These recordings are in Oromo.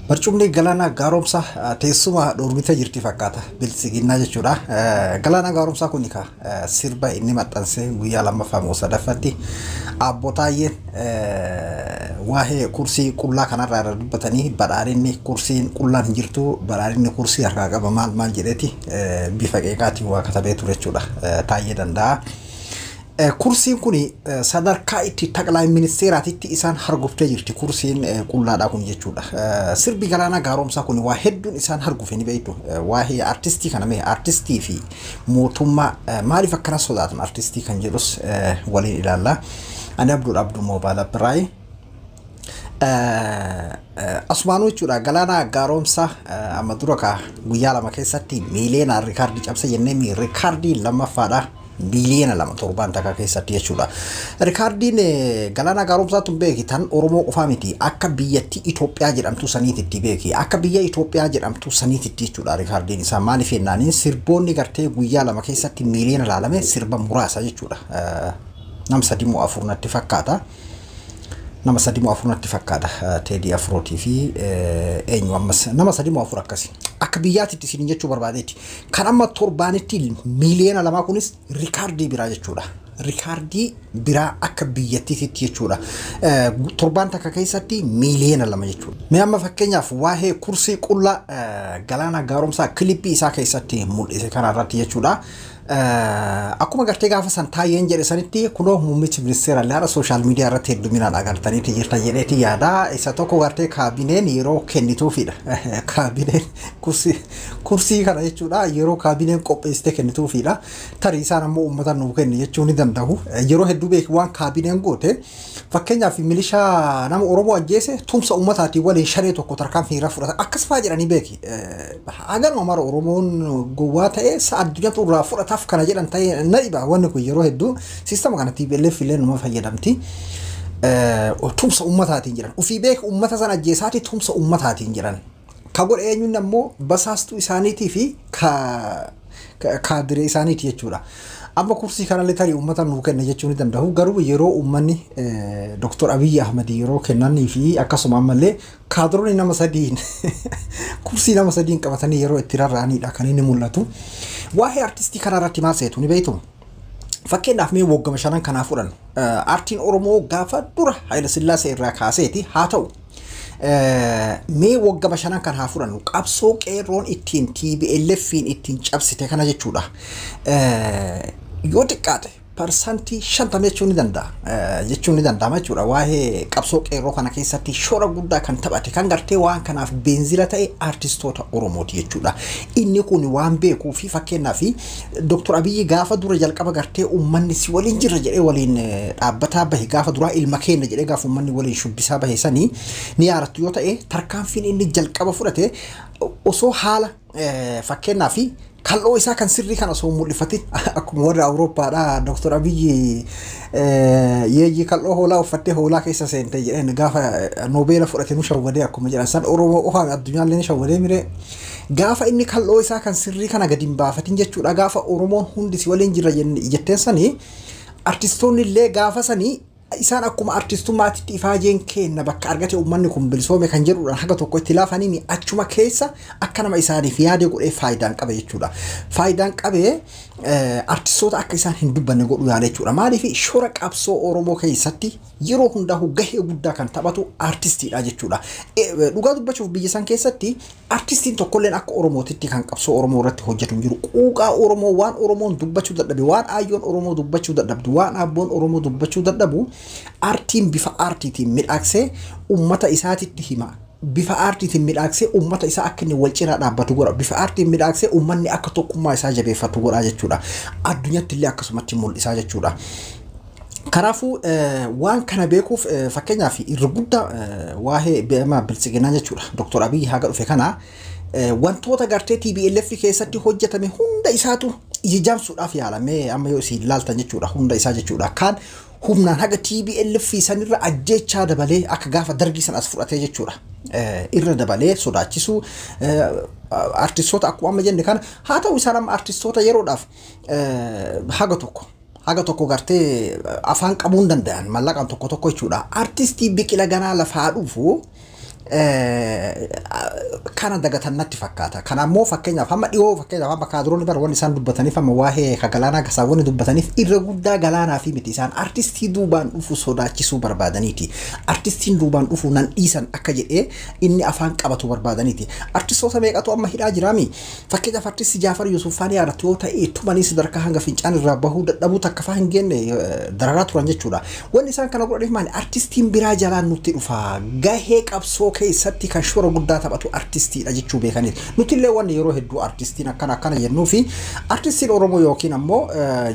Barcumni Galaanaa Gaaromsaa teessuma dhoorgitee jirti fakkaata. Biltsiginnaa jechuudha. Galaanaa Gaaromsaa kun sirba inni maxxanse guyyaa lammaffaa moo sadaffaatti Abbo Taayyeen waa'ee kursii qullaa kanarraa irra dubbatanii badhaadhinni kursiin qullaan hin jirtu, badhaadhinni kursii harkaa qaba maal maal jedheeti bifa qeeqaatiin waa katabee ture jechuudha. Taayyee danda'a. Kursiin kun sadarkaa itti taqlaa ministeeraatitti isaan harguftee jirti, kursiin qullaadhaa kun jechuudha. Sirbi Galaanaa Gaaromsaa kun waa hedduun isaan hargufe ni beektu. Waa'ee artistii kana, mee artistii fi mootummaa maaliif akkana sodaatan artistii kan jedhus waliin ilaalla. Ani Abduudha, Abduu Moobaala Biraayi. Asumaanuu jechuudha, Galaanaa Gaaromsaa amma dura guyyaa 2 keessatti miiliyoona rikaardii cabse jennee, rikaardii lammaffaadha. Miiliyoona 2 torbaan takka keessatti jechuudha. Rikaardiin Galaanaa Gaaromsaa tun beeki tan Oromoo qofaa miti, akka biyyattii Itoophiyaa jedhamtu saniititti beeki, akka biyya Itoophiyaa jedhamtu saniititti jechuudha rikaardiin isaa. Maaliif jennaaniin, sirboonni gartee guyyaa 2 keessatti miiliyoona laalame sirba muraasa jechuudha. Nama sadi moo afur natti fakkaata. Nama sadi moo afur natti fakkaata. Teedii Afrootii fi eenyu ammas, nama sadi moo afur akkasi. Akka biyyaatitti isin jechuu barbaadeeti. Kan amma torbaanitti miiliyoona 2 kunis rikaardii biraa jechuudha. Rikaardii biraa akka biyyattiitti jechuudha. Torbaan takka keessatti miiliyoona 2 jechuudha. Mee amma fakkeenyaaf waa'ee kursii qullaa Galaanaa Gaaromsaa kilippii isaa keessatti mul'ise kana irratti jechuudha. Akkuma gartee gaafa san Taayyeen jedhe sanitti, kunoo muummichi ministeera illee social media irratti hedduminaan agartaniiti jirta jedheeti yaada. Isa tokko gartee kaabineen yeroo kennituufidha. Kaabineen kursii kana jechuudha yeroo kaabineen qopheessitee kennituufidha. Tarii isaan ammoo uummata nuu kenni jechuu ni danda'u. Yeroo hedduu beeku waan kaabineen goote, fakkeenyaaf milishaa nama Oromoo ajjeese tumsa uummataatiin waliin shanee tokko tarkaanfii irra fudhata. Akkas fa'aa jedhanii beeki. Haganuma mara Oromoon gowwaa ta'e sa'a addunyaatu irraa fudhataaf kana jedhan ta'e na dhiba. Wanni kun yeroo hedduu siistama kana TPLF illee numa fayyadamti. Tumsa uummataatiin jedhan. Ofii beeku uummata sana ajjeesaati tumsa uummataatiin jedhan. Ka godhe eenyuun ammoo basaastuu isaaniitii fi kaadiree isaaniiti jechuudha. Amma kursii kanallee tarii uummata nuu kenna jechuu ni danda'u. Garuu yeroo uummanni Dr. Abiyyi Ahmad yeroo kennanii fi akkasuma ammallee kaadiroonni nama sadiin kursii nama sadiin qabatanii yeroo itti rarra'anidha kan inni mul'atu. Waa'ee artistii kanarratti maal seetu ni beektu? Fakkeenyaaf mee waggaa 5 kanaa fudhannu. Aartiin Oromoo gaafa dura Haayila Sillaasee irraa kaaseeti haa ta'u. Mee waggaa 5 kan haa fudhannu, qabsoo qeerroon ittiin TPLF'n ittiin cabsite kana jechuudha. Yoo xiqqaate 50% jechuun ni danda'a. Jechuun ni danda'ama jechuudha. Waa'ee qabsoo qeerroo kana keessatti shoora guddaa kan taphate, kan gartee waan kanaaf beenzila ta'e, aartistoota Oromooti jechuudha. Inni kun waan beekuu fi fakkeenyaaf Dr. Abiyyi gaafa dura jalqaba gartee uummanni si waliin jirra jedhee waliin dhaabbataa bahe, gaafa duraa ilma keenya jedhee gaafa uummanni waliin shubbisaa bahe sanii ni yaadattu yoo ta'e, tarkaanfiin inni jalqaba fudhate osoo haala fakkeenyaaf kal'oo isaa kan sirrii kana osoo mul'ifatin, akkuma warra Awurooppaadha Dr. Abiyyi yeeyyii kal'oo hoolaa uffattee hoolaa keessa seente jedheen gaafa noobeela fudhate nu shawwadee akkuma jedhan san, Oromoo qofaa addunyaallee ni shawwadee miree. Gaafa inni kal'oo isaa kan sirrii kana gadi hin baafatin jechuudha, gaafa Oromoon hundi si waliin jira jetteen sanii, artistoonni illee gaafa sanii isaan akkuma artistummaatti ifaajeen kenna bakka argate uummanni kun bilisoome kan jedhudha haga tokko itti laafanii achuma keessa akka nama isaaniif yaada godhee faayidaan qabe jechuudha. Faayidaan qabee artistoota akka isaan hin dubbanne godhu yaala jechuudha. Maaliif, shoora qabsoo Oromoo keessatti yeroo hundaa'u gahee guddaa kan taphatu artistiidha jechuudha. Dhugaa dubbachuuf biyya san keessatti artistiin tokkolleen akka Oromootitti kan qabsoo Oromoo irratti hojjetu hin jiru. Quuqaa Oromoo, waan Oromoon dubbachuu dadhabe, waan aayyoon Oromoo dubbachuu dadhabdu, waan abboon Oromoo dubbachuu dadhabu aartiin bifa aartiitiin midhaagsee uummata isaatitti hima. Bifa aartiitiin midhaagsee uummata isaa akka inni wal cinaa dhaabbatu godha. Bifa aartiin midhaagsee uummanni akka tokkummaa isaa jabeeffatu godha jechuudha. Addunyatti illee akkasumatti mul'isaa jechuudha. Kanaafuu waan kana beekuuf, fakkeenyaaf irra guddaa waa'ee BMA biltsiginaa jechuudha. Dr. Abiyyi haga dhufe kana wantoota gartee TPLF keessatti hojjetame hunda isaatu ijjaamsuudhaaf yaalamee amma yoo isin ilaaltan jechuudha, hunda isaa jechuudha. Kaan humnaan haga TPLF sanirra ajjeechaa dabalee akka gaafa dargii san as fudhatee jechuudha. Irra dabalee sodaachisuu artistoota akkuma amma jenne kana haa ta'u, isaan amma artistoota yeroodhaaf haga tokko gartee afaan qabuu hin danda'an mallaqaan tokko tokko jechuudha. Artistii Biqila ganaa lafaa dhufu Kana dagatan natti fakkaata. Kana ammoo fakkeenyaaf hamma dhiyoo, fakkeenyaaf hamma kaadiroonni bara wanni isaan dubbataniif, amma waa'ee ka Galaanaa gasaa wanni dubbataniif irra guddaa Galaanaa fi miti, isaan artistii duubaan dhufu sodaachisuu barbaadaniiti. Artistiin duubaan dhufu nan dhiisan akka jedhee inni afaan qabatu barbaadaniiti. Artistoota meeqatu amma hidhaa jiraami? Fakkeenyaaf artistii Jaafar Yuusuf faan yaadatu yoo ta'e, tumanii sadarkaa hanga fincaan irraa bahuu dadhabuu takka faa hin geenne dararaa turan jechuudha. Wanni isaan kana godhaniif maali? Artistiin biraa jalaan nutti dhufa. Gahee qabsoo keessatti kan shoora guddaa taphatu artistiidha jechuu beekaniiti. Nuti illee wanni yeroo hedduu artistiin akkana akkana jennuu fi artistiin Oromoo yookiin ammoo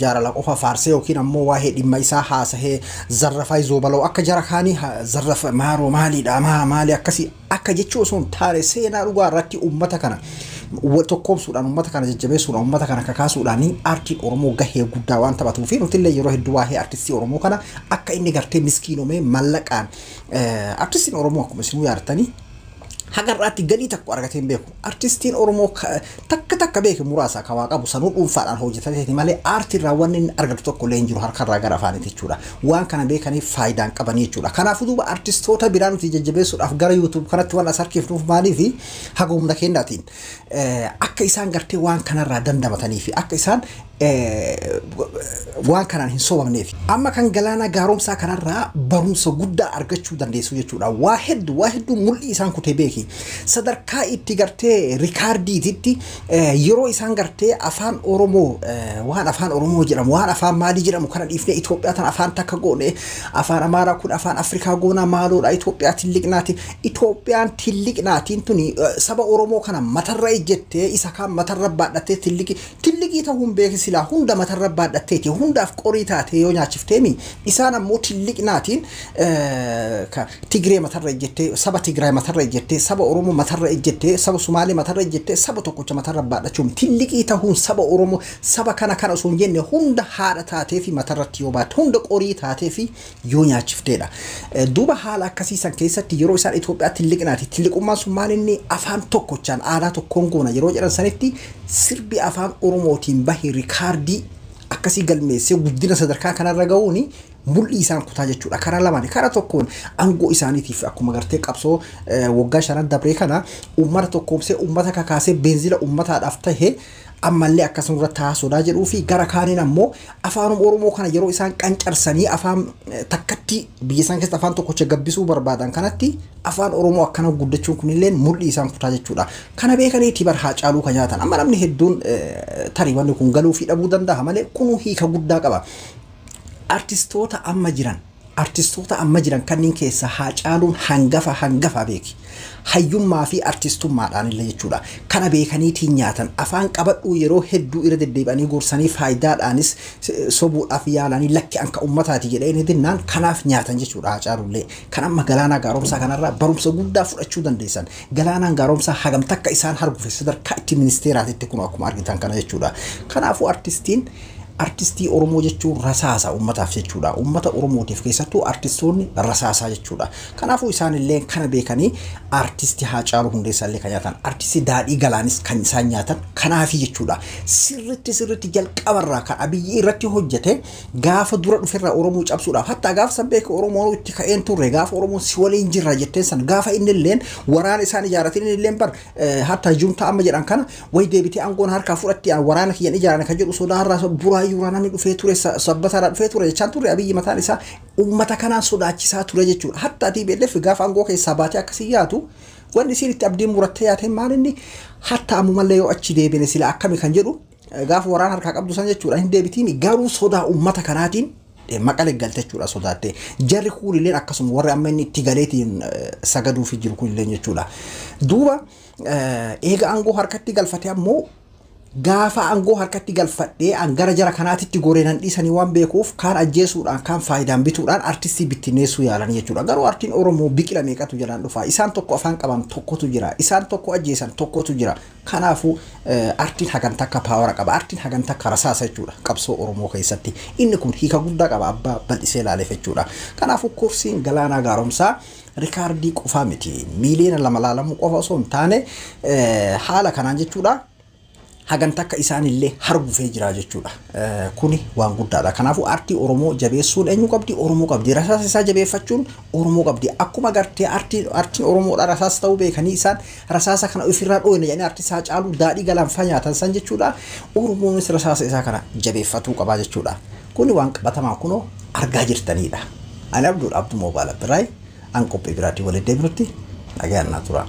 jaalala qofa faarsee yookiin ammoo waa'ee dhimma isaa haasahee zarrafaa zoobaloo akka jara kaanii zarrafa maaroo maaliidha maa maali akkasii akka jechuu osoo hin taane, seenaa dhugaa irratti uummata kana tokkoomsuudhaan, uummata kana jajjabeessuudhaan, uummata kana kakaasuudhaan aartiin Oromoo gahee guddaa waan taphatuu fi nuti illee yeroo hedduu waa'ee artistii Oromoo kana akka inni gartee miskiinomee mallaqaan, artistiin Oromoo akkuma isinuu yaadattanii haga irraatti galii tokko argatee hin beeku. Artistiin Oromoo takka takka beeke muraasa ka waa qabu sanuu dhuunfaadhaan hojjetateeti malee aartiirraa wanni inni argatu tokko illee hin jiru, harkarraa gara afaaniiti jechuudha. Waan kana beekaniif faayidaan qabanii jechuudha. Kanaafuu duuba artistoota biraa nuti jajjabeessuudhaaf gara YouTube kanatti waan as harkifnuuf maaliifi haga humna keenyaatiin akka isaan gartee waan kanarraa dandamatanii fi akka isaan waan kanaan hin sobamneef. Amma kan Galaanaa Gaaromsaa kanarraa barumsa guddaa argachuu dandeessu jechuudha. Waa hedduu, waa hedduu mul'ii isaan kutee beeki. Sadarkaa itti gartee rikaardiititti yeroo isaan gartee afaan Oromoo, waan afaan Oromoo jedhamu, waan afaan maalii jedhamu kana dhiifnee Itoophiyaa tan afaan takka goone, afaan Amaaraa kun afaan Afrikaa goonaa, maaloodha, Itoophiyaa tilliqnaati. Itoophiyaan tilliqnaatiin tuni saba Oromoo kana matarra ejjettee isa kaan matarra baadhattee tilliqi tilliqii ta'uun beeki silaa hunda matarra baadhatteeti hundaaf qorii taatee yoo nyaachifteemi, isaan ammoo tilliqnaatiin Tigree matarra ejjettee, saba Tigraay matarra ejjettee, saba Oromoo matarra ejjettee, saba Sumaalee matarra ejjettee, saba tokkocha matarra baadhachuun tilliqii ta'uun saba Oromoo saba kana kana osoo hin jenne hunda haadha taatee fi matarratti yoo baatte, hunda qorii taatee fi yoo nyaachifteedha. Duuba haala akkasiisan keessatti yeroo isaan Itoophiyaa tilliqnaati, tilliqummaan sun maal inni afaan tokkochaan aadaa tokkoon goona yeroo jedhan sanitti, sirbi afaan Oromootiin bahe rikaardii akkasii galmeessee guddina sadarkaa kanarra ga'uuni mul'ii isaan kutaa jechuudha. Karaa lamaan, karaa tokkoon aangoo isaaniitiif akkuma gartee qabsoo waggaa 5 dabree kana uummata tokkoomsee, uummata kakaasee, beenzila uummataadhaaf tahe ammallee akkasuma irratti haasoodaa jedhuu fi gara kaaniin ammoo afaanuma Oromoo kana yeroo isaan qancarsanii afaan takkatti biyya isaan keessatti afaan tokkocha gabbisuu barbaadan kanatti afaan Oromoo akkana guddachuun kunillee mul'ii isaan kutaa jechuudha. Kana beekaniiti bar Haacaaluu kan nyaatan. Amma namni hedduun tarii wanni kun galuu fi dhabuu danda'a malee kunuu hiika guddaa qaba. Artistoota amma jiran kanneen keessa Haacaaluun hangafa hangafa beeki. Hayyummaa fi artistummaadhaan illee jechuudha. Kana beekaniitiin nyaatan. Afaan qabadhuu yeroo hedduu irra deddeebi'anii gorsanii faayidaadhaanis sobuudhaaf yaalanii, lakki anka ummataati jedhee inni dinnaan kanaaf nyaatan jechuudha Haacaaluullee. Kan amma Galaanaa Gaaromsaa kanarraa barumsa guddaa fudhachuu dandeessan. Galaanaan Gaaromsaa hagam takka isaan hargufe sadarkaa itti ministeeraatitti kun akkuma argitan kana jechuudha. Kanaafuu artistii Oromoo jechuun rasaasa uummataaf jechuudha. Uummata Oromootiif keessattuu artistoonni rasaasaa jechuudha. Kanaafuu isaanillee kana beekanii artistii Haacaaluu Hundeessaa illee kan nyaatan, artistii Daadhii Galaanis kan isaan nyaatan kanaafi jechuudha. Sirritti sirritti jalqabarraa kan Abiyyi irratti hojjete gaafa dura dhuferraa Oromoo cabsuudhaaf, hatta gaafa san beeku Oromoon itti ka'een turre, gaafa Oromoon si waliin jirra jetteen san, gaafa inni illeen waraana isaan ijaarratin, inni illeen bar hatta junta amma jedhan kana way deebitee aangoon harkaa fudhatti waraana kiyyan ijaaran kan jedhu sodaarraa Buraayyuuraa namni dhufee ture, Sabbataarraa dhufee ture jechaan ture. Abiyyi mataan isaa uummata kanaan sodaachisaa ture jechuudha. Hatta TPLF gaafa aangoo keessaa baatee akkasii yaatu, wanni isiin itti abdiin murattee yaateen maal inni hatta ammumallee yoo achi deebine sila akkami kan jedhu, gaafa waraana harkaa qabdu san jechuudha, hin deebitiin garuu sodaa uummata kanaatiin Maqalee galte jechuudha sodaatte. Jarri kunilleen akkasuma warri amma inni itti galeetiin sagaduufi jiru kunilleen jechuudha. Duuba eega aangoo harkatti galfate ammoo, gaafa aangoo harkatti galfadhee an gara jara kanaatitti goree nan dhiisanii waan beekuuf, kaan ajjeesuudhaan, kaan faayidaan bituudhaan artistii bittinneessuu yaalan jechuudha. Garuu artiin Oromoo biqila meeqatu jalaan dhufa. Isaan tokko afaan qaban tokkotu jira. Isaan tokko ajjeesan tokkotu jira. Kanaafuu artiin hagan takka power qaba. Artiin hagan takka rasaasa jechuudha qabsoo Oromoo keessatti. Inni kun hiika guddaa qaba abbaa bal'isee ilaaleef jechuudha. Kanaafuu kursiin Galaanaa Gaaromsaa rikaardii qofaa miti. 2 miiliyoona laalamuu qofa osoo hin taane haala kanaan jechuudha. Hagan takka isaanillee hargufee jira jechuudha. Kuni waan guddaadha. Kanaafuu aartii Oromoo jabeessuun eenyu qabdi? Oromoo qabdi. Rasaasa isaa jabeeffachuun Oromoo qabdi. Akkuma gartee aartiin Oromoodha rasaasa ta'uu beekanii isaan rasaasa kana ofirraa dhooyna jedhanii aartii isaa caalu daadhii galaanfaa nyaatan san jechuudha. Oromoonis rasaasa isaa kana jabeeffatuu qabaa jechuudha. Kuni waan qabatamaa kunoo argaa jirtanidha. Ani Abduudha, Abduu Moobaala Biraay, an qophii biraatiin walitti deebinutti nagaan naa tura.